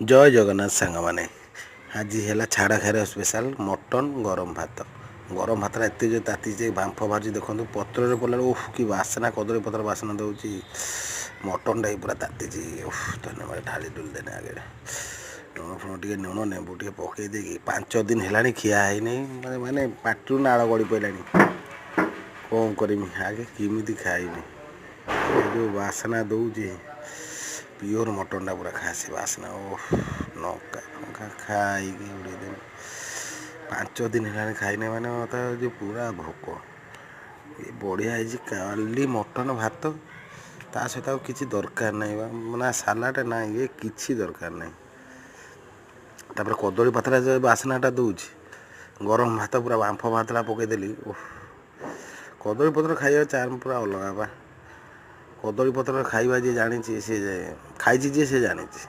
ଜୟ ଜଗନ୍ନାଥ ସାଙ୍ଗମାନେ। ଆଜି ହେଲା ଛାଡ଼ଖାଇର ସ୍ପେଶାଲ ମଟନ୍ ଗରମ ଭାତ। ଗରମ ଭାତଟା ଏତେ ଯେଉଁ ତାତିଛି ଯେ ବାମ୍ଫ ବାହାରୁଛି ଦେଖନ୍ତୁ। ପତ୍ରରେ ପଡ଼ିଲା ବେଳକୁ ଓଃ କି ବାସ୍ନା, କଦଳୀ ପତ୍ର ବାସ୍ନା ଦେଉଛି। ମଟନ୍ଟା ବି ପୁରା ତାତିଛି। ଓଃ ଧନ୍ୟବାଦ। ଢାଳି ଡୁଲି ଦେନେ ଆଗରେ ଲୁଣ ଫୁଣ ଟିକେ, ଲୁଣ ଲେମ୍ବୁ ଟିକେ ପକେଇ ଦେଇକି। 5 ଦିନ ହେଲାଣି ଖିଆ ହେଇନି, ମାନେ ମାନେ ପାଟିରୁ ନାଳ ଗଳି ପଡ଼ିଲାଣି। କ'ଣ କରିମି ଆଗେ, କେମିତି ଖାଇବି? ଏ ଯେଉଁ ବାସ୍ନା ଦେଉଛି ପିଓର ମଟନ୍ଟା, ପୁରା ଖାସି ବାସ୍ନା। ଓଃ, ଲଙ୍କା ଫଙ୍କା ଖାଇକି ଉଡ଼େଇଦେବି। 5 ଦିନ ହେଲାଣି ଖାଇନି, ମାନେ ମୋତେ ଯେଉଁ ପୁରା ଭୋକ। ଏ ବଢ଼ିଆ ହେଇଛି କାଲି ମଟନ୍ ଭାତ, ତା ସହିତ ଆଉ କିଛି ଦରକାର ନାହିଁ ବା, ନା ସାଲାଡ଼ ନା ଇଏ, କିଛି ଦରକାର ନାହିଁ। ତାପରେ କଦଳୀ ପତ୍ରରେ ଯେଉଁ ବାସ୍ନାଟା ଦେଉଛି, ଗରମ ଭାତ ପୁରା ବାମ୍ଫ ବାହାରିଥିଲା, ପକେଇଦେଲି। ଓଃ, କଦଳୀ ପତ୍ର ଖାଇବା ଚାର୍ମ ପୁରା ଅଲଗା ବା। କଦଳୀ ପତ୍ର ଖାଇବା ଯିଏ ଜାଣିଛି, ସେ ଖାଇଛି ଯିଏ ସେ ଜାଣିଛି।